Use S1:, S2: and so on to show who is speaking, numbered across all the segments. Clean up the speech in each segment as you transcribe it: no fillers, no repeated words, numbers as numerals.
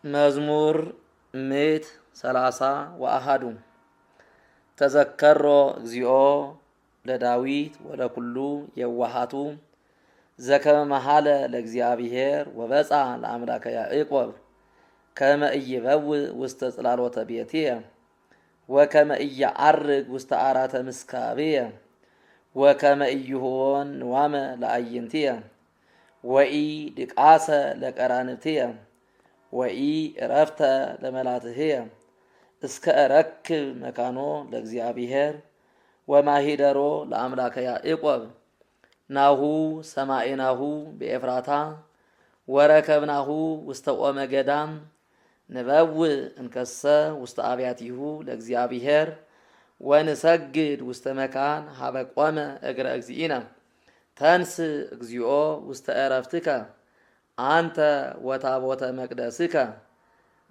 S1: መዝሙር 131። ተዘከሮ እግዚኦ ለዳዊት ወለኩሉ የዋሃቱ ዘከመ መሃለ ለእግዚአብሔር ወበጽሐ ለአምላከ ያዕቆብ ከመ ኢይበውእ ውስተ ጽላሎተ ቤትየ ወከመ ኢየዐርግ ውስተ አራተ ምስካብየ ወከመ ኢይሁቦን ንዋመ ለአይንትየ ወኢ ድቃሰ ለቀራንብትየ ወኢ ዕረፍተ ለመላትህየ እስከ እረክብ መካኖ ለእግዚአብሔር ወማሂደሮ ለአምላከ ያዕቆብ። ናሁ ሰማዕናሁ በኤፍራታ ወረከብናሁ ውስተ ኦመ ገዳም ንበውእ እንከሰ ውስተ አብያቲሁ ለእግዚአብሔር ወንሰግድ ውስተ መካን ሀበ ቆመ እግረ እግዚእነ። ተንስ እግዚኦ ውስተ ዕረፍትከ አንተ ወታቦተ መቅደስከ።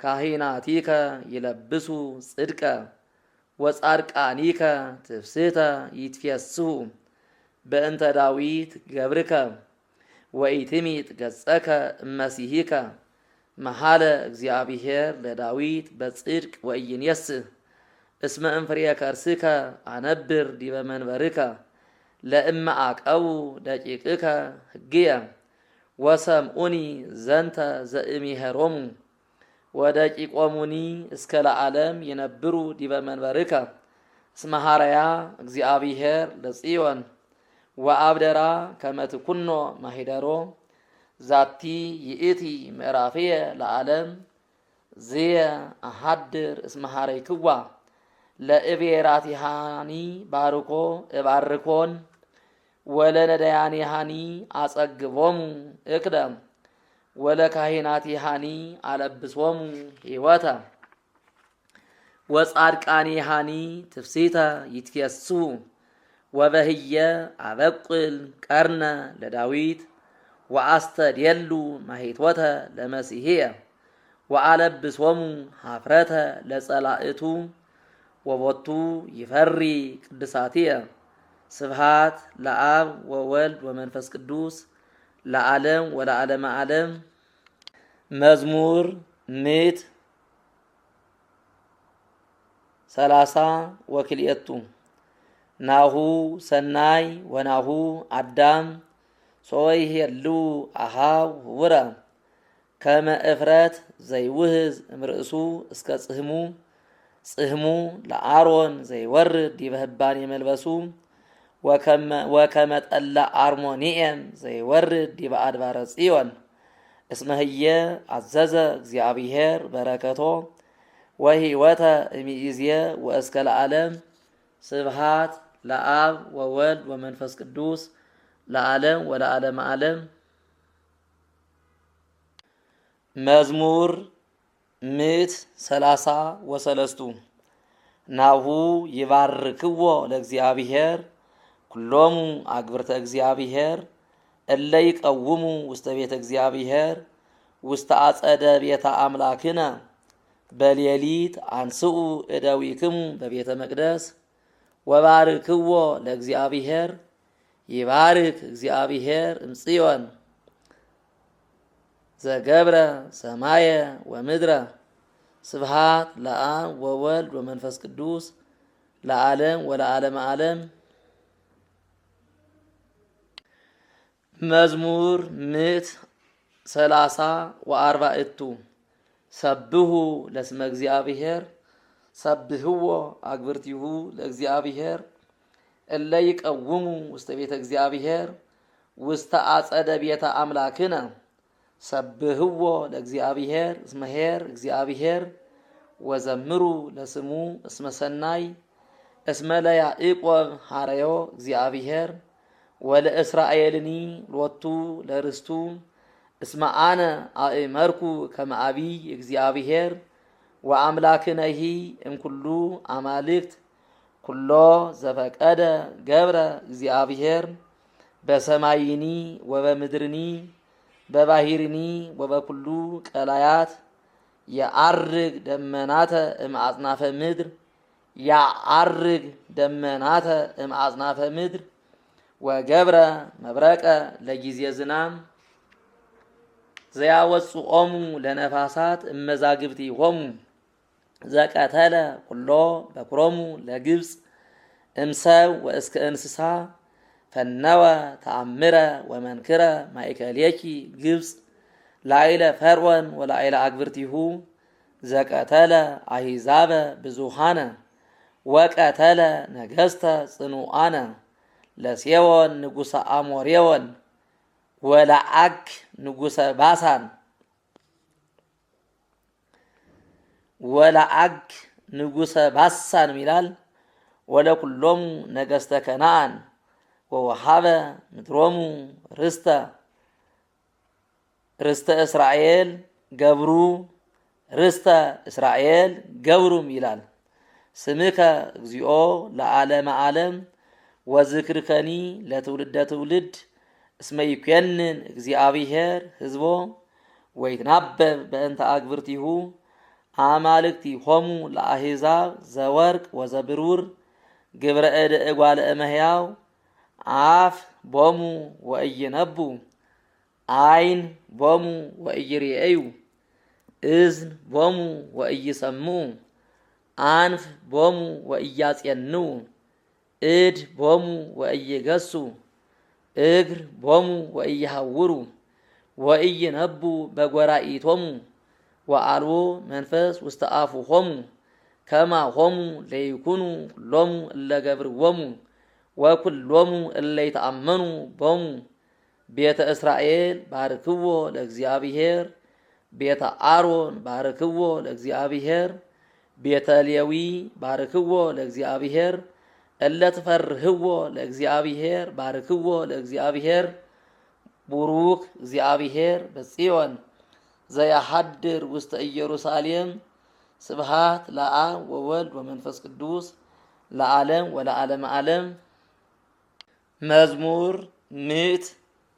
S1: ካህናቲከ ይለብሱ ጽድቀ ወጻድቃኒከ ትፍስሕተ ይትፌስሑ በእንተ ዳዊት ገብርከ ወኢትሚጥ ገጸከ እመሲሂከ። መሃለ እግዚአብሔር ለዳዊት በጽድቅ ወኢይንየስህ እስመ እምፍሬ ከርስከ አነብር ዲበ መንበርከ ለእመ አቀቡ ደቂቅከ ሕግየ ወሰምዑኒ ዘንተ ዘእምሄሮሙ ወደቂቆሙኒ እስከ ለዓለም ይነብሩ ዲበ መንበርከ። እስመ ሐረያ እግዚአብሔር ለጽዮን ወአብደራ ከመ ትኩኖ ማሂደሮ። ዛቲ ይእቲ ምዕራፍየ ለዓለም ዝየ አሃድር እስመ ሐረይክዋ ለእቤራቲሃኒ ባርኮ እባርኮን ወለነዳያኒሃኒ አጸግቦሙ እክለ ወለካህናቲሃኒ አለብሶሙ ሕይወተ ወጻድቃኒሃኒ ትፍሲተ ይትፌስሑ። ወበህየ አበቁል ቀርነ ለዳዊት ወአስተድየሉ ማሂቶተ ለመሲሕየ ወአለብሶሙ ኀፍረተ ለጸላእቱ ወቦቱ ይፈሪ ቅድሳትየ። ስብሃት ለአብ ወወልድ ወመንፈስ ቅዱስ ለዓለም ወለዓለመ ዓለም። መዝሙር 132። ናሁ ሰናይ ወናሁ አዳም ሶይሄሉ አሃው ህቡረ ከመ እፍረት ዘይውህዝ እምርእሱ እስከ ጽህሙ ጽህሙ ለአሮን ዘይወርድ ዲበ ህባን የመልበሱ ወከመ ጠላ አርሞኒኤም ዘይወርድ ዲበ አድባረ ጽዮን። እስመ ህየ አዘዘ እግዚአብሔር በረከቶ ወህይወተ እሚእዜ ወእስከ ለዓለም። ስብሃት ለአብ ወወልድ ወመንፈስ ቅዱስ ለዓለም ወለዓለመ ዓለም። መዝሙር 133። ናሁ ይባርክዎ ለእግዚአብሔር ኩሎሙ አግብርተ እግዚአብሔር እለ ይቀውሙ ውስተ ቤተ እግዚአብሔር ውስተ አጸደ ቤተ አምላክነ። በሌሊት አንስኡ እደዊክሙ በቤተ መቅደስ ወባርክዎ ለእግዚአብሔር። ይባርክ እግዚአብሔር እምጽዮን ዘገብረ ሰማየ ወምድረ። ስብሃት ለአብ ወወልድ ወመንፈስ ቅዱስ ለዓለም ወለዓለመ ዓለም። መዝሙር 134። ሰብሁ ለስመ እግዚአብሔር ሰብህዎ አግብርቲሁ ለእግዚአብሔር እለ ይቀውሙ ውስተ ቤተ እግዚአብሔር ውስተ አጸደ ቤተ አምላክነ። ሰብህዎ ለእግዚአብሔር እስመ ኄር እግዚአብሔር ወዘምሩ ለስሙ እስመ ሰናይ። እስመ ለያዕቆብ ሐረዮ እግዚአብሔር ወለእስራኤልኒ ሎቱ ለርስቱ። እስመ አነ አእመርኩ ከመ አቢይ እግዚአብሔር ወአምላክነሂ እምኩሉ አማልክት። ኩሎ ዘፈቀደ ገብረ እግዚአብሔር በሰማይኒ ወበምድርኒ በባሂርኒ ወበኩሉ ቀላያት። የዐርግ ደመናተ እምአጽናፈ ምድር ያዐርግ ደመናተ እምአጽናፈ ምድር ወገብረ መብረቀ ለጊዜ ዝናም። ዘያወፅኦሙ ለነፋሳት እመዛግብቲሆሙ ዘቀተለ ኩሎ በኩሮሙ ለግብፅ እምሰብ ወእስከ እንስሳ ፈነወ ተአምረ ወመንክረ ማእከሌኪ ግብፅ ላዕለ ፈርዖን ወላዕለ አግብርቲሁ ዘቀተለ አሕዛበ ብዙሃነ ወቀተለ ነገስተ ጽኑዓነ ለሴዎን ንጉሰ አሞሬዎን ወለዐግ ንጉሰ ባሳን ወለዐግ ንጉሰ ባሳን ይላል። ወለኩሎሙ ነገስተ ከነአን ወወሃበ ምድሮሙ ርስተ ርስተ እስራኤል ገብሩ ርስተ እስራኤል ገብሩም ይላል። ስምከ እግዚኦ ለዓለመ ዓለም ወዝክርከኒ ለትውልደ ትውልድ እስመ ይኮንን እግዚአብሔር ህዝቦ ወይትናበብ በእንተ አግብርቲሁ አማልክቲሆሙ ለአሕዛብ ዘወርቅ ወዘብሩር ግብረ እድ እጓለ እመሕያው አፍ ቦሙ ወኢይነቡ ዓይን ቦሙ ወኢይሬእዩ እዝን ቦሙ ወኢይሰምዑ አንፍ ቦሙ ወኢያጼንዉ እድ ቦሙ ወኢይገሱ እግር ቦሙ ወኢይሐውሩ ወኢይነቡ በጎራኢቶሙ ወአልቦ መንፈስ ውስተ አፉሆሙ ከማሆሙ ለይኩኑ ኩሎሙ እለ ገብርዎሙ ወኩሎሙ እለ ይተአመኑ ቦሙ። ቤተ እስራኤል ባርክዎ ለእግዚአብሔር ቤተ አሮን ባርክዎ ለእግዚአብሔር ቤተ ሌዊ ባርክዎ ለእግዚአብሔር እለ ትፈርህዎ ለእግዚአብሔር ባርክዎ ለእግዚአብሔር። ቡሩክ እግዚአብሔር በጽዮን ዘያሐድር ውስተ ኢየሩሳሌም። ስብሃት ለአብ ወወልድ ወመንፈስ ቅዱስ ለዓለም ወለዓለመ ዓለም። መዝሙር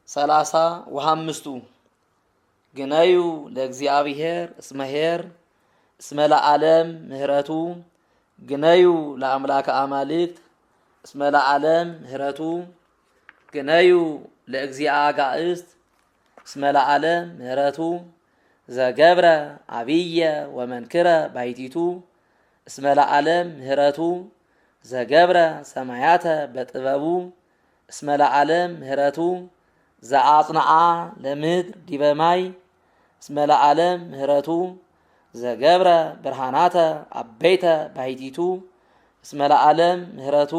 S1: 135። ግነዩ ለእግዚአብሔር እስመ ኄር እስመ ለዓለም ምህረቱ። ግነዩ ለአምላከ አማልክት እስመ ለዓለም ምህረቱ። ግነዩ ለእግዚአ አጋእዝት እስመ ለዓለም ምህረቱ። ዘገብረ አብየ ወመንክረ ባሕቲቱ እስመ ለዓለም ምህረቱ። ዘገብረ ሰማያተ በጥበቡ እስመ ለዓለም ምህረቱ። ዘአጽንዓ ለምድር ዲበ ማይ እስመ ለዓለም ምህረቱ። ዘገብረ ብርሃናተ አበይተ ባሕቲቱ እስመ ለዓለም ምህረቱ።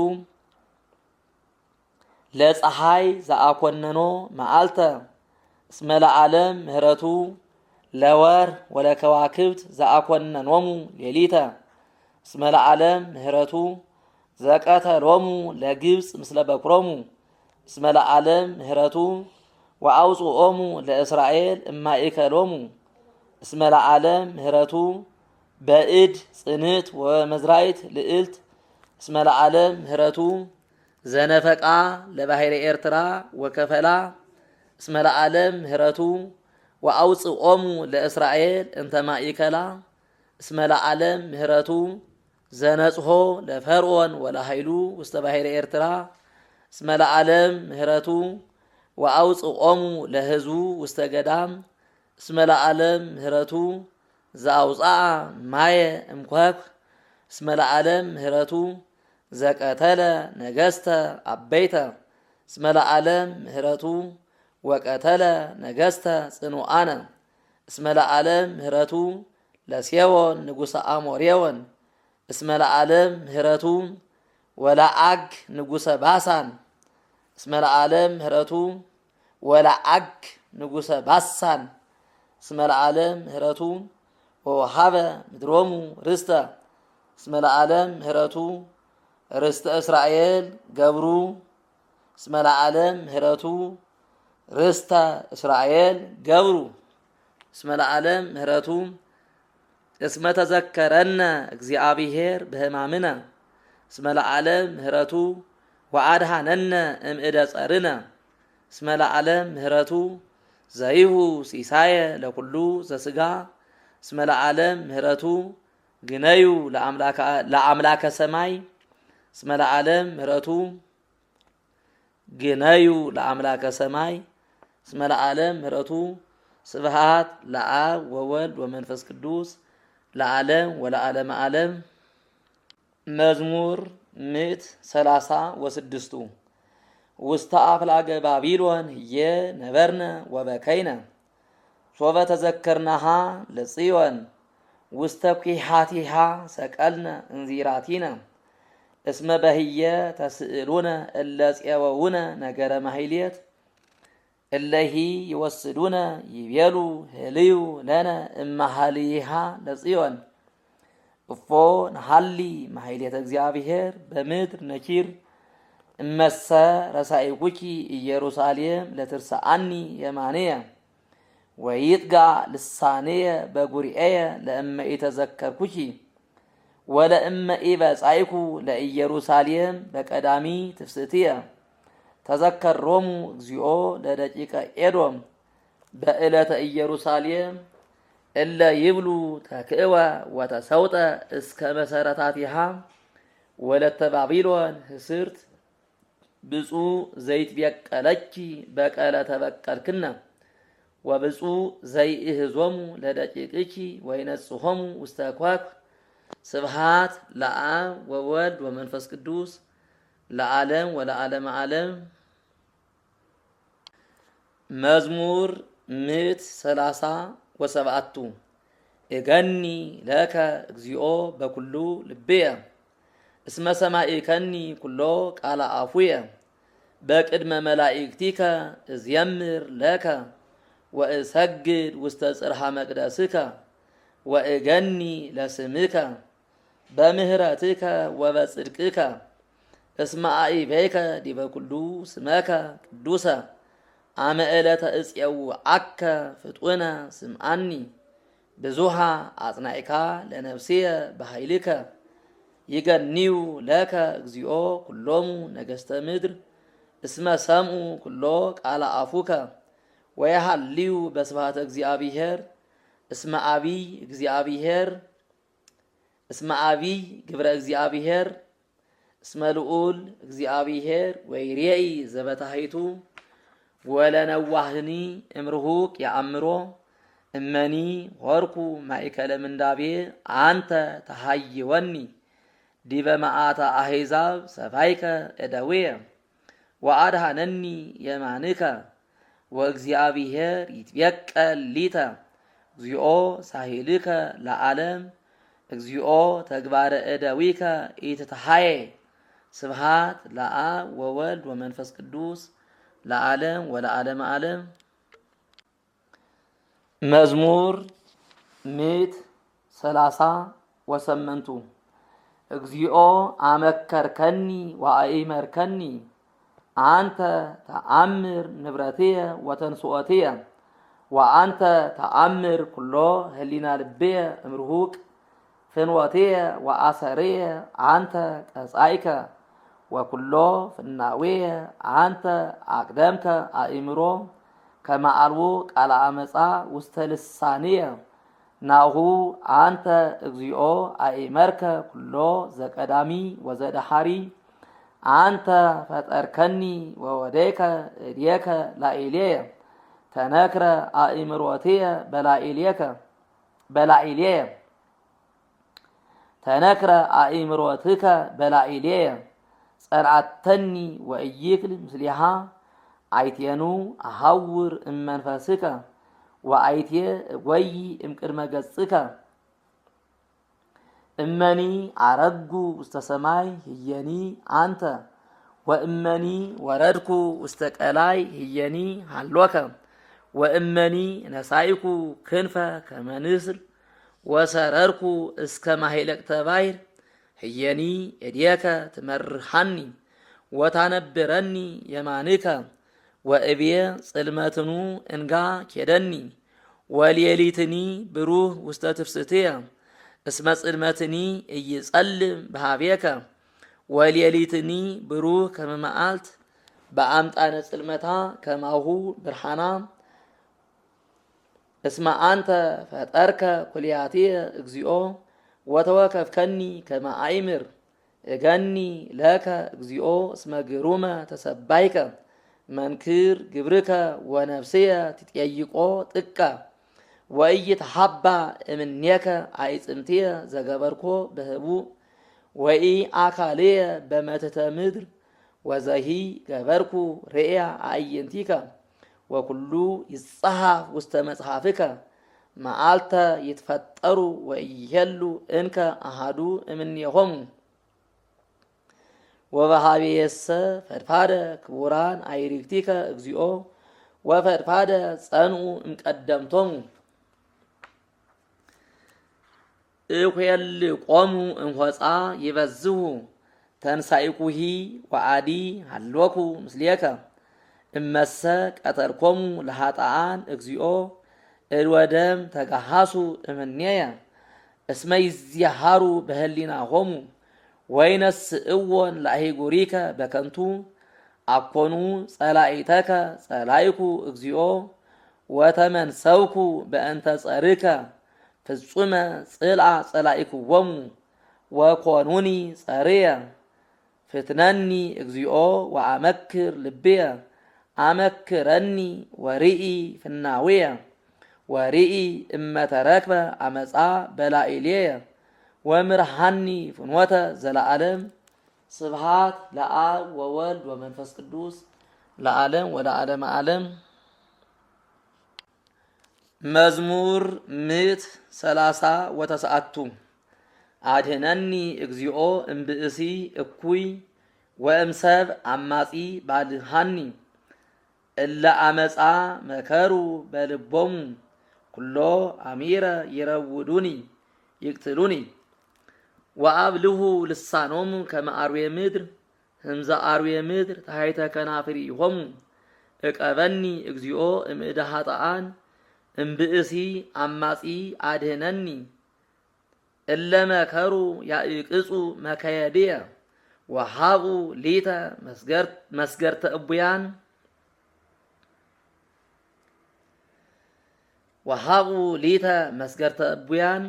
S1: ለፀሐይ ዘአኮነኖ መዓልተ እስመ ለዓለም ምህረቱ። ለወር ወለከዋክብት ዘአኮነኖሙ ሌሊተ እስመ ለዓለም ምህረቱ። ዘቀተሎሙ ለግብፅ ምስለ በኩሮሙ እስመ ለዓለም ምህረቱ። ወአውፅኦሙ ለእስራኤል እማእከሎሙ እስመ ለዓለም ምህረቱ። በእድ ጽንት ወመዝራይት ልዕልት እስመ ለዓለም ምህረቱ። ዘነፈቃ ለባሕረ ኤርትራ ወከፈላ እስመ ለዓለም ምህረቱ። ወአውፅኦሙ ለእስራኤል እንተ ማእከላ እስመ ለዓለም ምህረቱ። ዘነጽሖ ለፈርዖን ወለኃይሉ ውስተ ባሕረ ኤርትራ እስመ ለዓለም ምህረቱ። ወአውፅኦሙ ለህዝቡ ውስተ ገዳም እስመ ለዓለም ምህረቱ። ዘአውፅአ ማየ እምኮኩ እስመ ለዓለም ምህረቱ። ዘቀተለ ነገስተ አበይተ እስመ ለዓለም ምህረቱ። ወቀተለ ነገስተ ጽኑዓነ እስመ ለዓለም ምህረቱ። ለሴዎን ንጉሰ አሞሬዎን እስመ ለዓለም ምህረቱ። ወለዐግ ንጉሰ ባሳን እስመ ለዓለም ምህረቱ። ወለዐግ ንጉሰ ባሳን እስመ ለዓለም ምህረቱ። ወወሃበ ምድሮሙ ርስተ እስመ ለዓለም ምህረቱ። ርስተ እስራኤል ገብሩ እስመ ለዓለም ምህረቱ። ርስተ እስራኤል ገብሩ እስመ ለዓለም ምህረቱ። እስመ ተዘከረነ እግዚአብሔር በሕማምነ እስመ ለዓለም ምህረቱ። ወአድኀነነ እምእደ ጸርነ እስመ ለዓለም ምህረቱ። ዘይሁ ሲሳየ ለኩሉ ዘስጋ እስመ ለዓለም ምህረቱ። ግነዩ ለአምላከ ሰማይ እስመ ለዓለም ምህረቱ። ግነዩ ለአምላከ ሰማይ እስመ ለዓለም ምህረቱ። ስብሃት ለአብ ወወልድ ወመንፈስ ቅዱስ ለዓለም ወለዓለመ ዓለም። መዝሙር 136። ውስተ አፍላገ ባቢሎን ህየ ነበርነ ወበከይነ ሶበ ተዘከርናሃ ለጽዮን ውስተ ኲሓቲሃ ሰቀልነ እንዚራቲነ እስመ በህየ ተስእሉነ እለ ፄወውነ ነገረ ማሕሌት እለሂ ይወስዱነ ይቤሉ ህልዩ ለነ እማሃልይሃ ለጽዮን። እፎ ነሃሊ ማሕሌተ እግዚአብሔር በምድር ነኪር እመሰ ረሳኢኩኪ ኢየሩሳሌም ለትርሰአኒ የማንየ ወይጥጋ ልሳንየ በጉርኤየ ለእመ ኢተዘከርኩኪ ወለእመ ኢበጻይኩ ለኢየሩሳሌም በቀዳሚ ትፍስእትየ። ተዘከሮሙ እግዚኦ ለደቂቀ ኤዶም በዕለተ ኢየሩሳሌም እለ ይብሉ ተክእወ ወተሰውጠ እስከ መሰረታቲሃ ወለተ ባቢሎን ህስርት ብፁዕ ዘይትበቀለኪ በቀለ ተበቀልክነ ወብፁዕ ዘይእህዞሙ ለደቂቅኪ ወይነጽሆሙ ውስተ ኳኩ። ስብሃት ለአብ ወወልድ ወመንፈስ ቅዱስ ለዓለም ወለዓለመ ዓለም። መዝሙር 137። እገኒ ለከ እግዚኦ በኩሉ ልብየ እስመ ሰማኢከኒ ኩሎ ቃለ አፉየ። በቅድመ መላእክቲከ እዝየምር ለከ ወእሰግድ ውስተ ጽርሐ መቅደስከ ወእገኒ ለስምከ በምህረትከ ወበጽድቅከ እስመ አኢበይከ ዲበ ኩሉ ስመከ ቅዱሰ። አመ ዕለተ እፄውዐከ ፍጡነ ስምዓኒ ብዙሃ አጽናኢካ ለነፍስየ በኃይልከ። ይገኒዩ ለከ እግዚኦ ኩሎሙ ነገስተ ምድር እስመ ሰምዑ ኩሎ ቃለ አፉከ ወየሃልዩ በስብሐተ እግዚአብሔር እስመ አቢይ እግዚአብሔር እስመ አቢይ ግብረ እግዚአብሔር እስመ ልዑል እግዚአብሔር ወይሬኢ ዘበታሕቱ ወለነዋህኒ እምርሁቅ የአምሮ። እመኒ ሆርኩ ማእከለ ምንዳቤ አንተ ተሃይወኒ ዲበ መዓተ አሕዛብ ሰፋይከ እደውየ ወአድኀነኒ የማንከ ወእግዚአብሔር ይትበቀል ሊተ። እግዚኦ ሳሂልከ ለዓለም እግዚኦ ተግባረ እደዊከ ኢትትሃየ። ስብሃት ለአብ ወወልድ ወመንፈስ ቅዱስ ለዓለም ወለዓለመ ዓለም። መዝሙር 138። እግዚኦ አመከርከኒ ወአእመርከኒ አንተ ተአምር ንብረትየ ወተንስኦትየ ወአንተ ተአምር ኩሎ ህሊና ልብየ እምርሁቅ። ፍንወትየ ወአሰርየ አንተ ቀጻይከ ወኩሎ ፍናዌየ አንተ አቅደምከ አእምሮ። ከመ አልቦ ቃለ አመፃ ውስተ ልሳንየ። ናሁ አንተ እግዚኦ አእመርከ ኩሎ ዘቀዳሚ ወዘደሓሪ። አንተ ፈጠርከኒ ወወደይከ እድየከ ላኢልየ ተነክረ አእምሮትየ በላኢልየከ በላኢልየ ተነክረ አእምሮትከ በላኢልየ ጸንዓተኒ ወኢይክል ምስሊሃ። አይቴኑ አሐውር እመንፈስከ ወአይቴ እጐይ እምቅድመ ገጽከ። እመኒ አረጉ ውስተ ሰማይ ህየኒ አንተ ወእመኒ ወረድኩ ውስተ ቀላይ ህየኒ ሃሎከ። ወእመኒ ነሳይኩ ክንፈ ከመ ንስር ወሰረርኩ እስከ ማሂለቅተ ባሕር ህየኒ እዴከ ትመርሃኒ ወታነብረኒ የማንከ። ወእብየ ጽልመትኑ እንጋ ኬደኒ ወሌሊትኒ ብሩህ ውስተ ትፍስትየ። እስመ ጽልመትኒ ኢይጸልም በሃቤከ ወሌሊትኒ ብሩህ ከመ መዓልት በአምጣነ ጽልመታ ከማሁ ብርሃና። እስመ አንተ ፈጠርከ ኩልያትየ እግዚኦ ወተወከፍከኒ ከመ አእምር። እገኒ ለከ እግዚኦ እስመ ግሩመ ተሰባይከ። መንክር ግብርከ ወነፍስየ ትጠይቆ ጥቀ ወኢይትሃባ እምኔከ አዕጽምትየ ዘገበርኮ በህቡእ ወኢ አካልየ በመትሕተ ምድር ወዘሂ ገበርኩ ርእያ አዕይንቲከ ወኩሉ ይጸሐፍ ውስተ መጽሐፍከ መዓልተ ይትፈጠሩ ወኢይሄሉ እንከ አሃዱ እምኔሆሙ። ወበሃቤየሰ ፈድፋደ ክቡራን አዕርክቲከ እግዚኦ ወፈድፋደ ጸንዑ እምቀደምቶሙ። እኄልቆሙ እምሆፃ ይበዝሁ ተንሳኢኩሂ ወአዲ ሃሎኩ ምስሌከ እመሰ ቀተልኮሙ ለኃጥኣን እግዚኦ እልወደም ተጋሃሱ እምኔየ እስመ ይዝየሃሩ በህሊናሆሙ ወይነስእዎን ለአህጉሪከ በከንቱ አኮኑ ጸላኢተከ ጸላይኩ እግዚኦ ወተመንሰውኩ በእንተ ጸርከ ፍጹመ ጽልአ ጸላኢክዎሙ ወኮኑኒ ጸርየ። ፍትነኒ እግዚኦ ወአመክር ልብየ አመክረኒ ወርኢ ፍናውየ ወርኢ እመተረክበ አመፃ በላዕሌየ ወምርሃኒ ፍኖተ ዘለዓለም። ስብሃት ለአብ ወወልድ ወመንፈስ ቅዱስ ለዓለም ወለዓለመ ዓለም። መዝሙር 139። አድህነኒ እግዚኦ እምብእሲ እኩይ ወእምሰብ አማጺ ባልሃኒ እለ አመፃ መከሩ በልቦሙ ኩሎ አሚረ ይረውዱኒ ይቅትሉኒ። ወአብልሁ ልሳኖሙ ከመ አርዌ ምድር ህምዘ አርዌ ምድር ታሕተ ከናፍሪሆሙ። እቀበኒ እግዚኦ እምእደ ኃጥኣን እምብእሲ አማጺ አድህነኒ። እለ መከሩ ያእቅጹ መከየድየ ወሃቡ ሊተ መስገርተ እቡያን ወሃቡ ሊተ መስገርተ እቡያን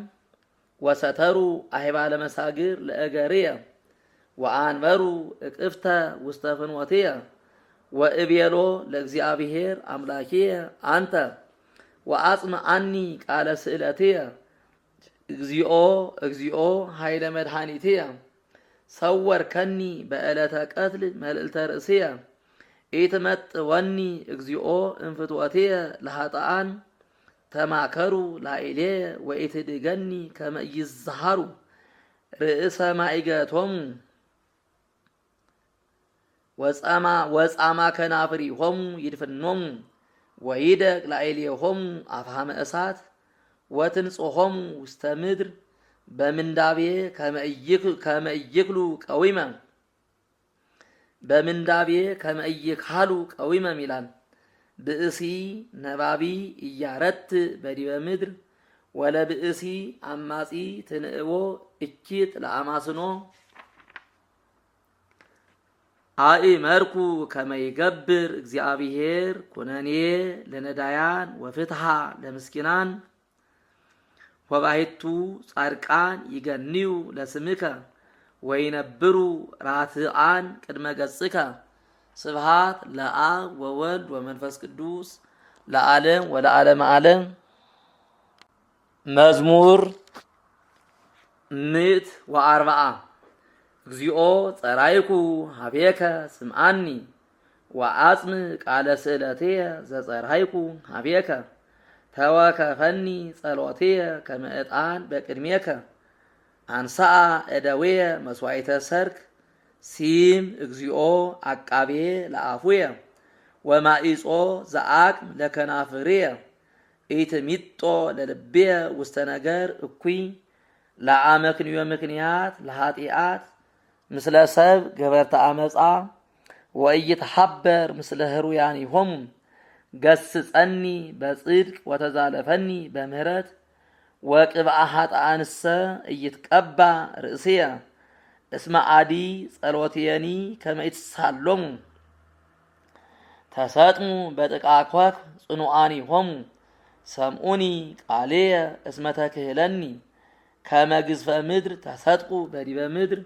S1: ወሰተሩ አህባለ መሳግር ለእገርየ ወአንበሩ እቅፍተ ውስተ ፍኖትየ። ወእቤሎ ለእግዚአብሔር አምላኪየ አንተ ወአጽምዓኒ ቃለ ስእለትየ እግዚኦ እግዚኦ ኃይለ መድኃኒትየ። ሰወርከኒ በዕለተ ቀትል መልእልተ ርእስየ ኢትመጥወኒ እግዚኦ እምፍትወትየ ለኃጥኣን ተማከሩ ላዕሌየ ወኢትድገኒ ከመ ኢይዝሃሩ ርእሰ ማእገቶሙ ወጻማ ከናፍሪሆሙ ይድፍኖሙ ወይደቅ ላዕሌሆሙ አፍሃመ እሳት ወትንጽሖሙ ውስተ ምድር በምንዳቤ ከመ ኢይክሉ ቀዊመ በምንዳቤ ከመ ኢይካሉ ቀዊመም ይላል። ብእሲ ነባቢ እያረት በዲበ ምድር ወለብእሲ አማጺ ትንእቦ እኪት ለአማስኖ። አእመርኩ ከመ ይገብር እግዚአብሔር ኩነኔ ለነዳያን ወፍትሃ ለምስኪናን ወባሕቱ ጻድቃን ይገንዩ ለስምከ ወይነብሩ ራትዓን ቅድመ ገጽከ። ስብሃት ለአብ ወወልድ ወመንፈስ ቅዱስ ለዓለም ወለዓለመ ዓለም። መዝሙር 140። እግዚኦ ጸራይኩ ሀቤከ ስምዓኒ ወአጽም ቃለ ስእለትየ ዘጸራይኩ ሀቤከ። ተወከፈኒ ጸሎትየ ከመ ዕጣን በቅድሜከ አንስአ እደዌየ መስዋዕተ ሰርክ። ሲም እግዚኦ አቃቤ ለአፉየ ወማኢጾ ዘአቅም ለከናፍርየ። ኢትሚጦ ለልብየ ውስተ ነገር እኩይ ለአመክንዮ ምክንያት ለኃጢአት ምስለ ሰብ ገበርተ አመፃ ወኢይትሐበር ምስለ ህሩያኒሆሙ። ገስጸኒ በጽድቅ ወተዛለፈኒ በምህረት ወቅብአ ኃጥኣንሰ ኢይትቀባ ርእስየ እስመ አዲ ጸሎትየኒ ከመ ኢትሳሎሙ። ተሰጥሙ በጥቃ ኮክ ጽኑዓኒሆሙ ሰምዑኒ ቃልየ እስመ ተክህለኒ። ከመ ግዝፈ ምድር ተሰጥቁ በዲበ ምድር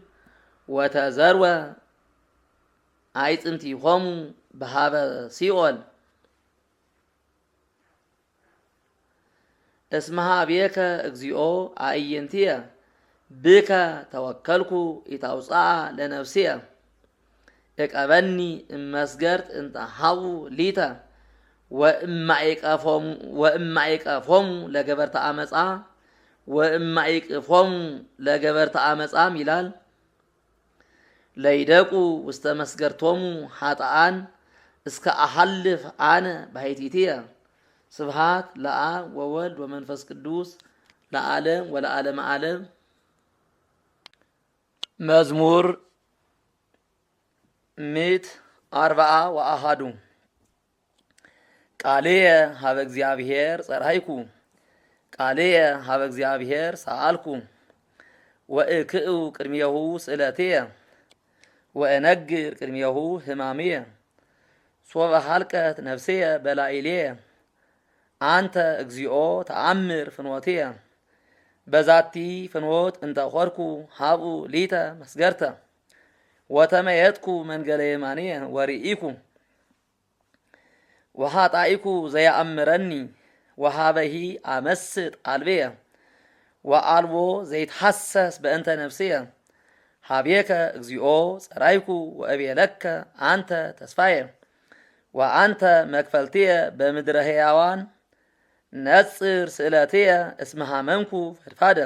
S1: ወተዘርወ አዕጽምቲሆሙ በሃበ ሲኦል። እስመ ኀቤከ እግዚኦ አዕይንትየ ብከ ተወከልኩ ኢታውፅአ ለነፍስየ። እቀበኒ እመስገርት እንተ ሀቡ ሊተ ወእማይቀፎሙ ለገበርተ አመፃ ወእማይቅፎሙ ለገበርተ አመፃም ይላል። ለይደቁ ውስተ መስገርቶሙ ኃጥኣን እስከ አሐልፍ አነ ባሕቲትየ። ስብሃት ለአብ ወወልድ ወመንፈስ ቅዱስ ለዓለም ወለዓለመ ዓለም። መዝሙር 141። ቃልየ ሀበ እግዚአብሔር ጸራይኩ ቃልየ ሀበ እግዚአብሔር ሰአልኩ ወእክእው ቅድሜሁ ስእለትየ ወእነግር ቅድሜሁ ህማምየ። ሶበ ሀልቀት ነፍስየ በላዕሌየ አንተ እግዚኦ ተአምር ፍኖትየ። በዛቲ ፍኖት እንተ ኾርኩ ሀብኡ ሊተ መስገርተ ወተመየጥኩ መንገለ የማንየ ወርኢኩ ወኃጣኢኩ ዘያአምረኒ ወሃበሂ አመስጥ አልብየ ወአልቦ ዘይትሐሰስ በእንተ ነፍስየ። ሀቤከ እግዚኦ ጸራይኩ ወእቤለከ አንተ ተስፋየ ወአንተ መክፈልትየ በምድረ ሕያዋን። ነጽር ስእለትየ እስመ ሀመምኩ ፈድፋደ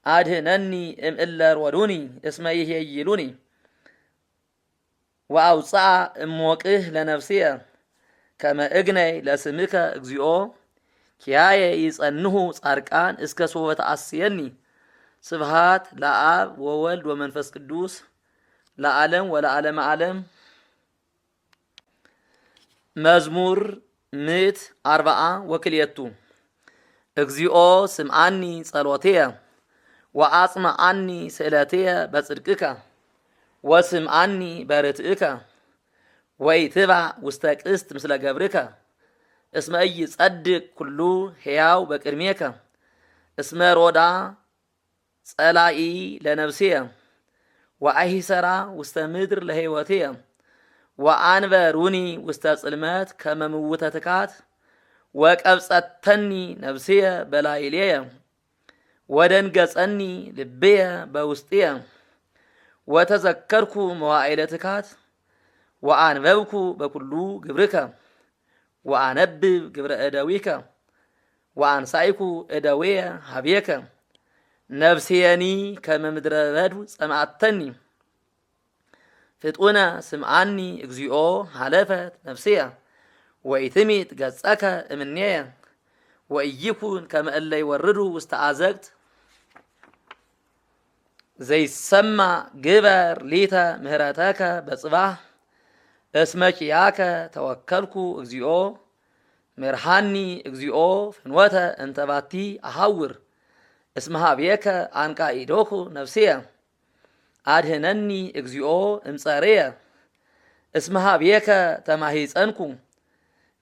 S1: አድህነኒ እምእለ ሮዱኒ እስመ ይሄይሉኒ። ወአውፅአ እሞቅህ ለነፍስየ ከመ እግነይ ለስምከ እግዚኦ። ኪያየ ይጸንሁ ጻድቃን እስከ ሶበ ተአስየኒ። ስብሃት ለአብ ወወልድ ወመንፈስ ቅዱስ ለዓለም ወለዓለመ ዓለም። መዝሙር 142። እግዚኦ ስምዓኒ ጸሎትየ ወአጽምዓኒ ስእለትየ በጽድቅከ ወስምዓኒ በርትእከ። ወኢትባእ ውስተ ቅስት ምስለ ገብርከ እስመ ኢይጸድቅ ኩሉ ሕያው በቅድሜከ። እስመ ሮዳ ጸላኢ ለነፍስየ ወአሂሰራ ውስተ ምድር ለሕይወትየ። ወአንበሩኒ ውስተ ጽልመት ከመ ምውተ ትካት ወቀብጸተኒ ነፍስየ በላዕሌየ ወደንገጸኒ ልብየ በውስጥየ። ወተዘከርኩ መዋዕለ ትካት ወአንበብኩ በኩሉ ግብርከ ወአነብብ ግብረ እደዊከ ወአንሳይኩ እደዌየ ሀቤከ። ነፍስየኒ ከመ ምድረ በድው ጸምአተኒ ፍጡነ ስምዓኒ እግዚኦ ሃለፈት ነፍስየ ወኢትሚጥ ገጸከ እምኔየ። ወኢይኩን ከመ እለ ይወርዱ ውስተ አዘቅት ዘይሰማ ግበር ሊተ ምህረተከ በጽባህ። እስመ ኪያከ ተወከልኩ እግዚኦ ምርሃኒ እግዚኦ ፍኖተ እንተ ባቲ አሐውር። እስመ ኀቤከ አንቃኢዶኩ ነፍስየ አድህነኒ እግዚኦ እምጸርየ። እስመ ኀቤከ ተማሂፀንኩ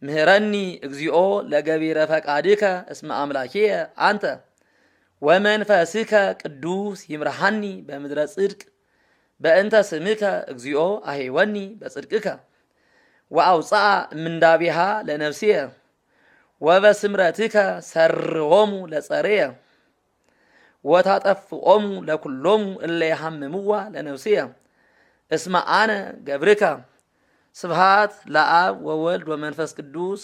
S1: ምህረኒ እግዚኦ ለገቢረ ፈቃድከ እስመ አምላኪየ አንተ። ወመንፈስከ ቅዱስ ይምርሃኒ በምድረ ጽድቅ በእንተ ስምከ እግዚኦ አሄወኒ በጽድቅከ። ወአውፅአ እምንዳቤሃ ለነፍስየ ወበስምረትከ ሰርሆሙ ለጸርየ ወታጠፍኦሙ ለኩሎሙ እለ የሐምምዋ ለነፍስየ እስመ አነ ገብርከ። ስብሃት ለአብ ወወልድ ወመንፈስ ቅዱስ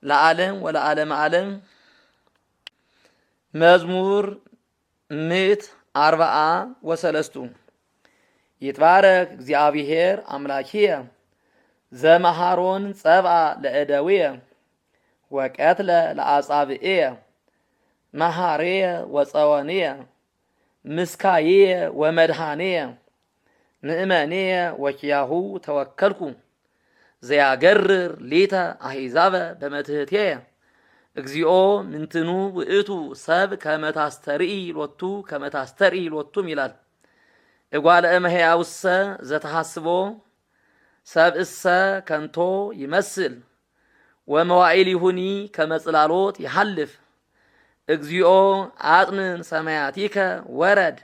S1: ለዓለም ወለዓለመ ዓለም። መዝሙር 143። ይትባረክ እግዚአብሔር አምላኪየ ዘመሃሮን ጸብአ ለእደዊየ ወቀትለ ለአጻብዕየ። መሃርየ ወፀወንየ ምስካይየ ወመድሃንየ ምእመንየ ወኪያሁ ተወከልኩ። ዘያገርር ሊተ አሕዛበ በመትሕትየ። እግዚኦ ምንትኑ ውእቱ ሰብ ከመታስተርኢ ሎቱ ከመታስተርኢ ሎቱም ይላል። እጓለ እመሕያውሰ ዘተሐስቦ ሰብእሰ ከንቶ ይመስል ወመዋዕሊሁኒ ከመ ጽላሎት ይሐልፍ። እግዚኦ አጥንን ሰማያቲከ ወረድ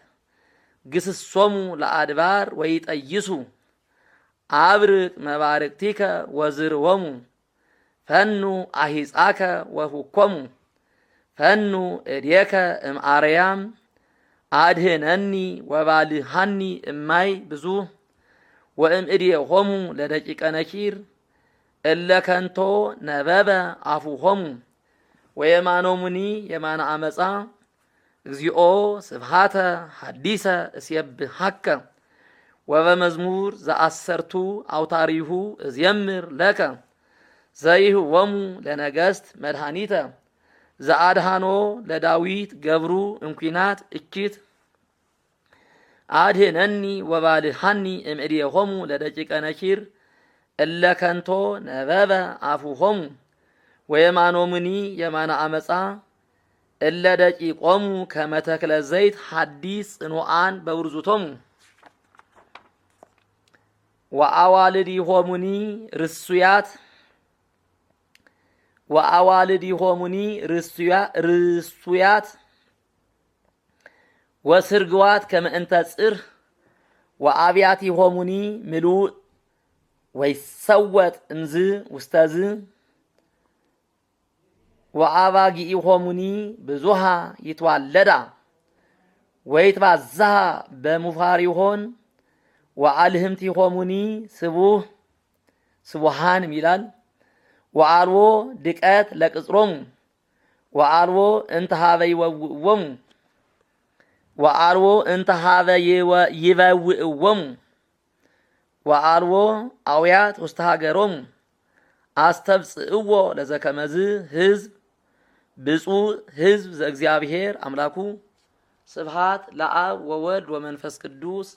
S1: ግስሶሙ ለአድባር ወይጠይሱ። አብርቅ መባርቅቲከ ወዝርወሙ ፈኑ አሂጻከ ወሁኮሙ ፈኑ እዴከ እምአርያም አድህነኒ ወባልሃኒ እማይ ብዙ ወእምእዴሆሙ ለደቂቀ ነኪር እለ ከንቶ ነበበ አፉሆሙ ወየማኖሙኒ የማነ አመፃ። እግዚኦ ስብሃተ ሐዲሰ እስየብሃከ ወበመዝሙር ዘአሰርቱ አውታሪሁ እዝየምር ለከ ዘይህወሙ ለነገስት መድኃኒተ ዘአድሃኖ ለዳዊት ገብሩ እንኩናት እኪት። አድህነኒ ወባልሃኒ እምእዴሆሙ ለደቂቀ ነኪር እለ ከንቶ ነበበ አፉሆሙ ወየማኖሙኒ የማነ አመፃ እለ ደቂቆሙ ከመ ተክለ ዘይት ሐዲስ ጽኑዓን በውርዙቶሙ ወአዋልዲሆሙኒ ርሱያት ወአዋልዲሆሙኒ ርሱያት ወስርግዋት ከመ እንተ ጽርሕ ወአብያቲሆሙኒ ምሉእ ወይሰወጥ እምዝ ውስተዝ ወአባጊኢሆሙኒ ብዙሃ ይትዋለዳ ወይትባዛሃ በሙፋሪሆን ወአልህምቲሆሙኒ ስቡህ ስቡሃን ይላል። ወአልቦ ድቀት ለቅጽሮሙ ወአልቦ እንተ ሀበ ይወውእዎሙ ወአልቦ እንተ ሀበ ይበውእዎሙ ወአልቦ አውያት ውስተ ሀገሮሙ። አስተብጽእዎ ለዘከመዝ ህዝብ ብፁዕ ህዝብ ዘእግዚአብሔር አምላኩ። ስብሃት ለአብ ወወልድ ወመንፈስ ቅዱስ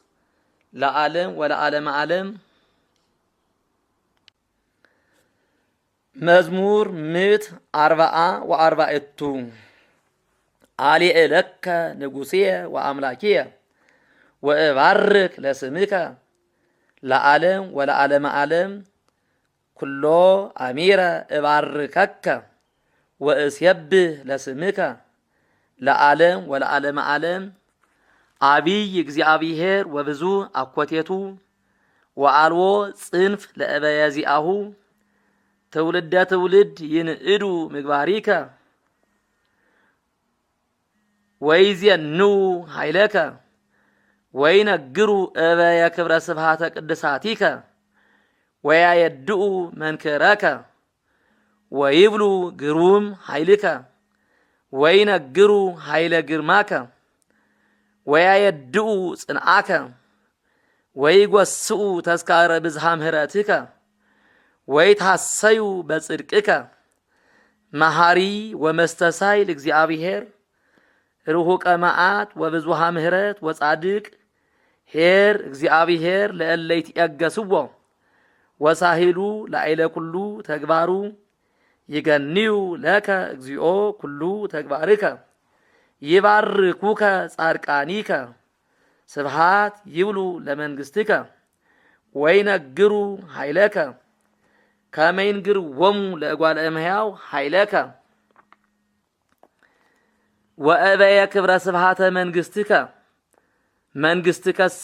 S1: ለዓለም ወለዓለመ ዓለም። መዝሙር 144 አልኤለከ ንጉሴየ ወአምላኪየ ወእባርክ ለስምከ ለዓለም ወለዓለመ ዓለም። ኩሎ አሚረ እባርከከ ወእስየብህ ለስምከ ለዓለም ወለዓለመ ዓለም። አቢይ እግዚአብሔር ወብዙ አኮቴቱ ወአልቦ ጽንፍ ለእበየዚአሁ። ትውልደ ትውልድ ይንእዱ ምግባሪከ ወይዜንዉ ኃይለከ ወይነግሩ እበየ ክብረ ስብሃተ ቅድሳቲከ ወያየድኡ መንክረከ ወይብሉ ግሩም ኃይልከ ወይነግሩ ኃይለ ግርማከ ወያየድኡ ጽንዓከ ወይጐስኡ ተዝካረ ብዝሃ ምህረትከ ወይትሐሰዩ በጽድቅከ። መሐሪ ወመስተሳይል እግዚአብሔር ርሁቀ መዓት ወብዙሃ ምህረት ወጻድቅ ሄር እግዚአብሔር ለእለ ይትዔገስዎ ወሳሂሉ ላዕለ ኩሉ ተግባሩ። ይገንዩ ለከ እግዚኦ ኩሉ ተግባርከ ይባርኩከ ጻድቃኒከ ስብሃት ይብሉ ለመንግስትከ ወይነግሩ ኃይለከ ከመ ይንግርዎሙ ለእጓለ እመሕያው ኃይለከ ወእበየ ክብረ ስብሃተ መንግስትከ። መንግስትከሰ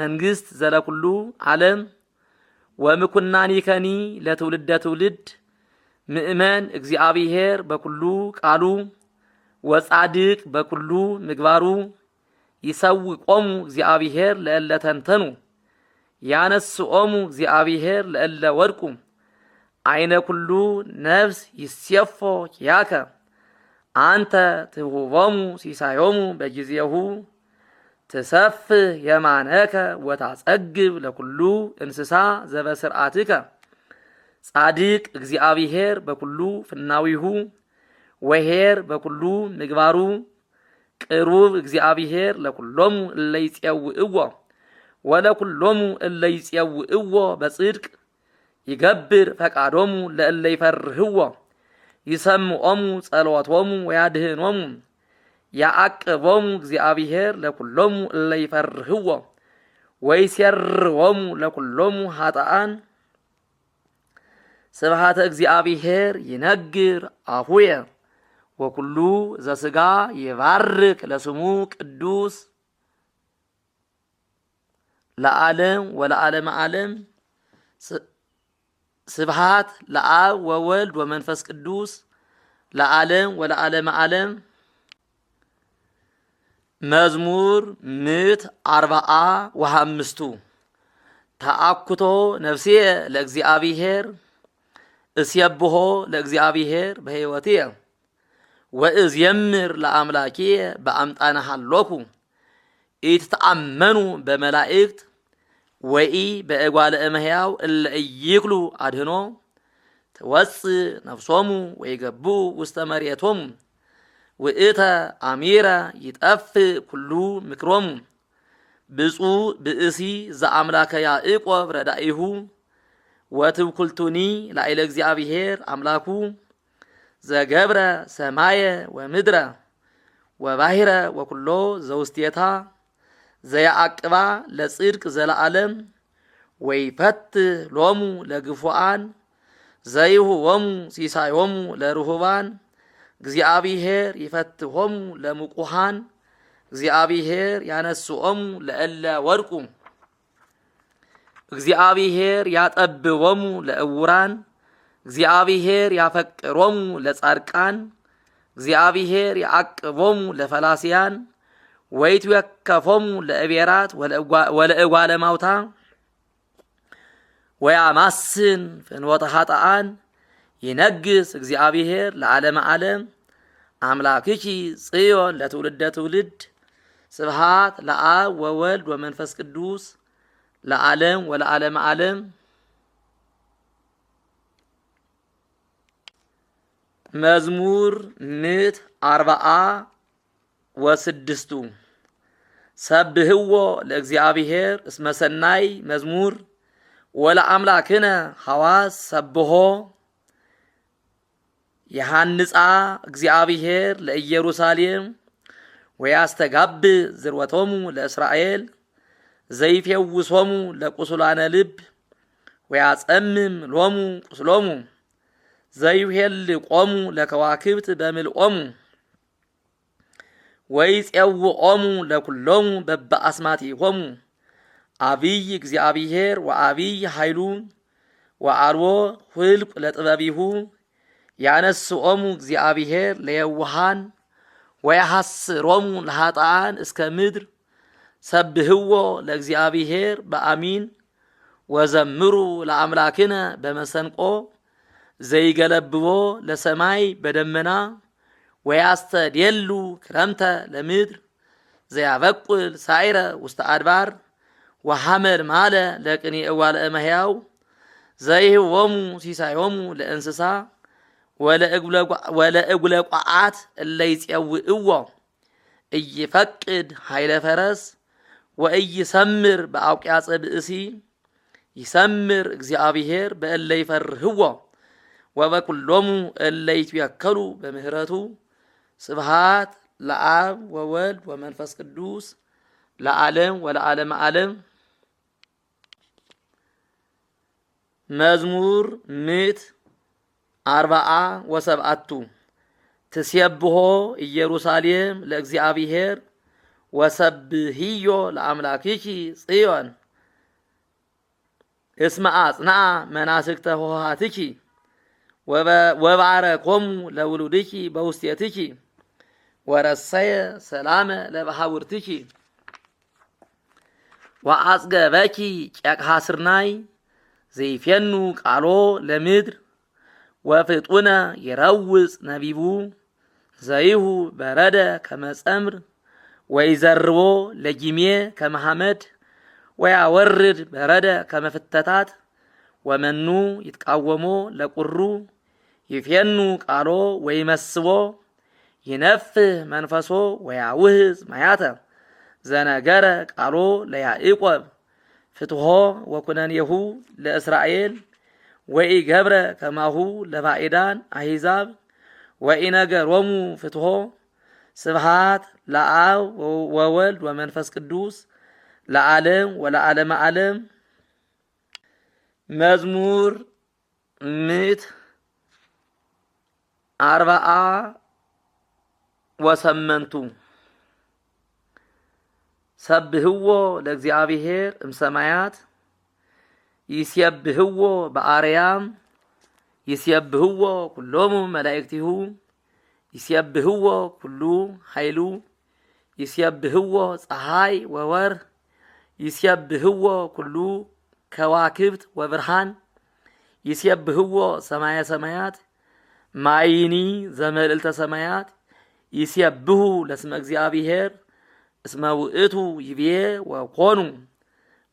S1: መንግስት ዘለኩሉ ዓለም ወምኩናኒከኒ ለትውልደ ትውልድ። ምእመን እግዚአብሔር በኩሉ ቃሉ ወጻድቅ በኩሉ ምግባሩ። ይሰውቆሙ እግዚአብሔር ለእለ ተንተኑ ያነስኦሙ እግዚአብሔር ለእለ ወድቁ። አይነ ኩሉ ነፍስ ይሴፎ ኪያከ አንተ ትሁቦሙ ሲሳዮሙ በጊዜሁ። ትሰፍህ የማነከ ወታጸግብ ለኩሉ እንስሳ ዘበስርዓትከ። ጻድቅ እግዚአብሔር በኩሉ ፍናዊሁ ወሄር በኩሉ ምግባሩ። ቅሩብ እግዚአብሔር ለኩሎሙ እለ ይጼውዕዎ ወለኩሎሙ እለ ይጼውዕዎ በጽድቅ። ይገብር ፈቃዶሙ ለእለ ይፈርህዎ ይሰምዖሙ ጸሎቶሙ ወያድህኖሙ። ያዕቅቦሙ እግዚአብሔር ለኩሎሙ እለ ይፈርህዎ ወይሴርዎሙ ለኩሎሙ ኃጥኣን። ስብሃተ እግዚአብሔር ይነግር አፉየ ወኩሉ ዘስጋ ይባርክ ለስሙ ቅዱስ ለዓለም ወለዓለመ ዓለም። ስብሃት ለአብ ወወልድ ወመንፈስ ቅዱስ ለዓለም ወለዓለመ ዓለም። መዝሙር 145። ተአኩቶ ነፍስየ ለእግዚአብሔር፣ እስየብሖ ለእግዚአብሔር በሕይወትየ፣ ወእዝየምር ለአምላኪየ በአምጣነ ሃሎኩ። ኢትተአመኑ በመላእክት ወኢ በእጓለ እመሕያው እለ ኢይክሉ አድህኖ። ትወፅእ ነፍሶሙ ወይገቡ ውስተ መሬቶሙ፣ ውእተ አሚረ ይጠፍእ ኩሉ ምክሮሙ። ብፁዕ ብእሲ ዘአምላከ ያዕቆብ ረዳኢሁ፣ ወትውኩልቱኒ ላዕለ እግዚአብሔር አምላኩ፣ ዘገብረ ሰማየ ወምድረ ወባሕረ ወኩሎ ዘውስቴታ፣ ዘያአቅባ ለጽድቅ ዘለዓለም፣ ወይፈትህ ሎሙ ለግፉአን፣ ዘይሁቦሙ ሲሳዮሙ ለርሁባን። እግዚአብሔር ይፈትሆሙ ለምቁሃን፣ እግዚአብሔር ያነስኦሙ ለእለ ወድቁ። እግዚአብሔር ያጠብቦሙ ለእውራን፣ እግዚአብሔር ያፈቅሮሙ ለጻድቃን። እግዚአብሔር ያዕቅቦሙ ለፈላስያን፣ ወይትዌከፎሙ ለእቤራት ወለእጓለ ማውታ። ወያማስን ፍኖተ ኃጥኣን። ይነግስ እግዚአብሔር ለዓለመ ዓለም። አምላክኪ ጽዮን ለትውልደ ትውልድ። ስብሃት ለአብ ወወልድ ወመንፈስ ቅዱስ ለዓለም ወለዓለመ ዓለም። መዝሙር 146። ሰብህዎ ለእግዚአብሔር እስመ ሰናይ መዝሙር፣ ወለአምላክነ ሐዋስ ሰብሖ። የሐንጻ እግዚአብሔር ለኢየሩሳሌም፣ ወያስተጋብ ዝርወቶሙ ለእስራኤል። ዘይፌውሶሙ ለቁስላነ ልብ፣ ወያጸምም ሎሙ ቁስሎሙ። ዘይሄልቆሙ ለከዋክብት በምልኦሙ፣ ወይጼውዖሙ ለኩሎሙ በበአስማቲሆሙ። አብይ እግዚአብሔር ወአብይ ኃይሉ፣ ወአልቦ ሁልቅ ለጥበቢሁ። ያነስኦሙ እግዚአብሔር ለየውሃን፣ ወያሐስሮሙ ለኃጥኣን እስከ ምድር። ሰብህዎ ለእግዚአብሔር በአሚን፣ ወዘምሩ ለአምላክነ በመሰንቆ። ዘይገለብቦ ለሰማይ በደመና፣ ወያስተዴሉ ክረምተ ለምድር። ዘያበቁል ሳይረ ውስተ አድባር፣ ወሐመል ማለ ለቅኔ እጓለ እመሕያው። ዘይህቦሙ ሲሳዮሙ ለእንስሳ፣ ወለእጉለ ቋዓት እለ ይጼውዕዎ። ኢይፈቅድ ኃይለ ፈረስ፣ ወኢይሰምር በአውቅያጸ ብእሲ። ይሰምር እግዚአብሔር በእለ ይፈርህዎ፣ ወበኩሎሙ እለ ይትወከሉ በምህረቱ። ስብሃት ለአብ ወወልድ ወመንፈስ ቅዱስ ለዓለም ወለዓለመ ዓለም። መዝሙር 147። ትሴብሖ ኢየሩሳሌም ለእግዚአብሔር፣ ወሰብህዮ ለአምላክኪ ጽዮን። እስመ አጽንዓ መናስክተ ሆሃትኪ፣ ወባረኮሙ ለውሉድኪ በውስቴትኪ፣ ወረሰየ ሰላመ ለባሃውርትኪ። ወአጽገበኪ ጨቅሃ ስርናይ ዘይፌኑ ቃሎ ለምድር፣ ወፍጡነ ይረውፅ ነቢቡ። ዘይሁ በረደ ከመጸምር፣ ወይዘርቦ ለጊሜ ከመሐመድ፣ ወያወርድ በረደ ከመፍተታት። ወመኑ ይትቃወሞ ለቁሩ? ይፌኑ ቃሎ ወይመስቦ፣ ይነፍህ መንፈሶ ወያውህዝ ማያተ። ዘነገረ ቃሎ ለያዕቆብ ፍትሖ፣ ወኩነኔሁ ለእስራኤል፣ ወኢገብረ ከማሁ ለባዕዳን አሕዛብ፣ ወኢነገሮሙ ፍትሖ። ስብሃት ለአብ ወወልድ ወመንፈስ ቅዱስ ለዓለም ወለዓለመ ዓለም። መዝሙር 148። ሰብህዎ ለእግዚአብሔር እምሰማያት። ይሴብህዎ በአርያም ይሴብህዎ ኩሎሙ መላእክቲሁ ይሴብህዎ ኩሉ ኃይሉ ይሴብህዎ ፀሐይ ወወርኅ ይሴብህዎ ኩሉ ከዋክብት ወብርሃን ይሴብህዎ ሰማየ ሰማያት ማይኒ ዘመልዕልተ ሰማያት ይሴብሑ ለስመ እግዚአብሔር እስመ ውእቱ ይቤ ወኮኑ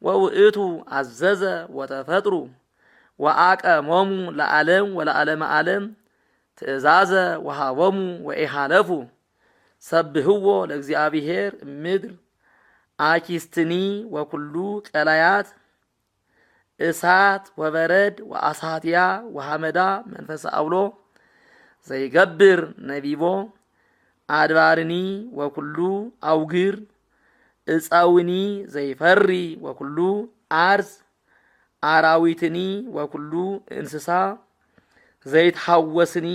S1: ወውእቱ አዘዘ ወተፈጥሩ ወአቀሞሙ ለዓለም ወለዓለመ ዓለም ትእዛዘ ወሃቦሙ ወኢሃለፉ ሰብህዎ ለእግዚአብሔር ምድር አኪስትኒ ወኩሉ ቀላያት እሳት ወበረድ ወአሳትያ ወሐመዳ መንፈሰ አውሎ ዘይገብር ነቢቦ አድባርኒ ወኩሉ አውግር እፃውኒ ዘይፈሪ ወኩሉ አርዝ አራዊትኒ ወኩሉ እንስሳ ዘይትሐወስኒ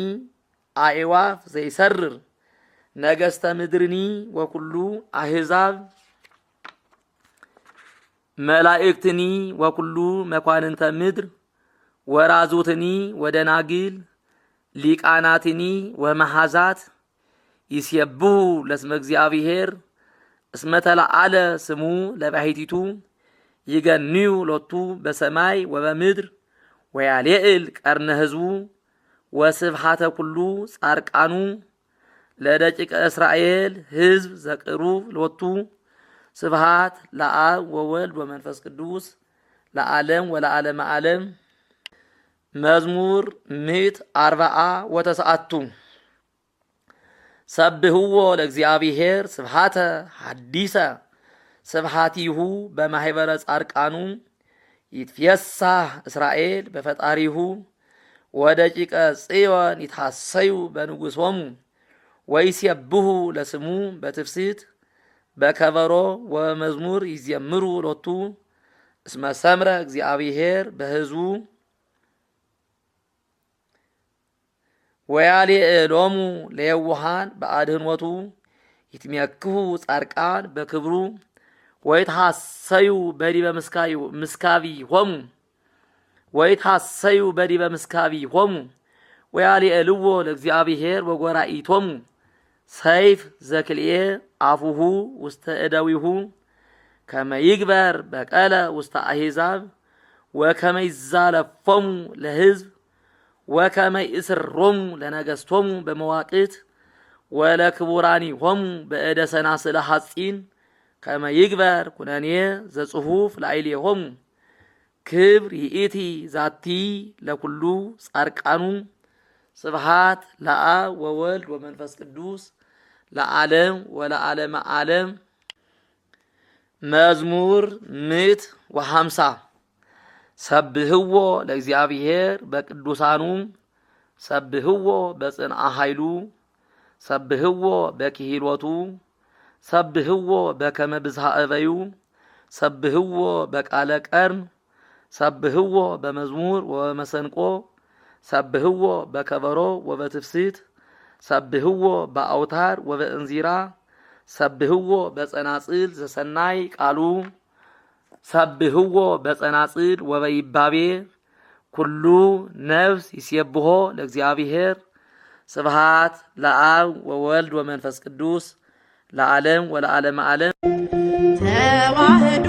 S1: አእዋፍ ዘይሰርር ነገስተ ምድርኒ ወኩሉ አህዛብ መላእክትኒ ወኩሉ መኳንንተ ምድር ወራዙትኒ ወደናግል ሊቃናትኒ ወመሐዛት ይሴብሑ ለስመ እግዚአብሔር እስመ ተለዓለ ስሙ ለባሕቲቱ ይገንዩ ሎቱ በሰማይ ወበምድር ወያልዕል ቀርነ ህዝቡ ወስብሐተ ኩሉ ጻርቃኑ ለደቂቀ እስራኤል ህዝብ ዘቅሩብ ሎቱ ስብሐት ለአብ ወወልድ ወመንፈስ ቅዱስ ለዓለም ወለዓለመ ዓለም። መዝሙር 149። ሰብህዎ ለእግዚአብሔር ስብሐተ ሐዲሰ ስብሐቲሁ በማህበረ ጻድቃኑ ይትፌሳህ እስራኤል በፈጣሪሁ ወደቂቀ ጽዮን ይትሐሰዩ በንጉሶሙ ወይሴብሑ ለስሙ በትፍስሕት በከበሮ ወመዝሙር ይዜምሩ ሎቱ እስመ ሰምረ እግዚአብሔር በህዝቡ ወያልዕሎሙ ለየውሃን በአድህኖቱ ይትሜክሁ ጻድቃን በክብሩ ወይትሐሰዩ በዲበ ምስካቢሆሙ ወይትሐሰዩ በዲበ ምስካቢሆሙ ወያልዕልዎ ለእግዚአብሔር ወጎራኢቶሙ ሰይፍ ዘክልኤ አፉሁ ውስተ እደዊሁ ከመ ይግበር በቀለ ውስተ አሕዛብ ወከመ ይዛለፎሙ ለሕዝብ ወከመ ይእስሮሙ ለነገስቶሙ በመዋቅት ወለክቡራኒሆሙ በእደ ሰናስለ ሐጺን ከመ ይግበር ኩነኔ ዘጽሑፍ ላዕሌሆሙ ክብር ይእቲ ዛቲ ለኩሉ ጻድቃኑ ስብሐት ለአብ ወወልድ ወመንፈስ ቅዱስ ለዓለም ወለዓለመ ዓለም። መዝሙር 150። ሰብህዎ ለእግዚአብሔር በቅዱሳኑ ሰብህዎ በጽንዓ ኃይሉ ሰብህዎ በክሂሎቱ ሰብህዎ በከመ ብዝሃ እበዩ ሰብህዎ በቃለ ቀርን ሰብህዎ በመዝሙር ወበመሰንቆ ሰብህዎ በከበሮ ወበትፍስሕት ሰብህዎ በአውታር ወበእንዚራ ሰብህዎ በጸናጽል ዘሰናይ ቃሉ ሰብህዎ በጸናጽል ወበይባቤ ኩሉ ነፍስ ይሴብሖ ለእግዚአብሔር ስብሐት ለአብ ወወልድ ወመንፈስ ቅዱስ ለዓለም ወለዓለመ ዓለም።
S2: ተዋህዶ።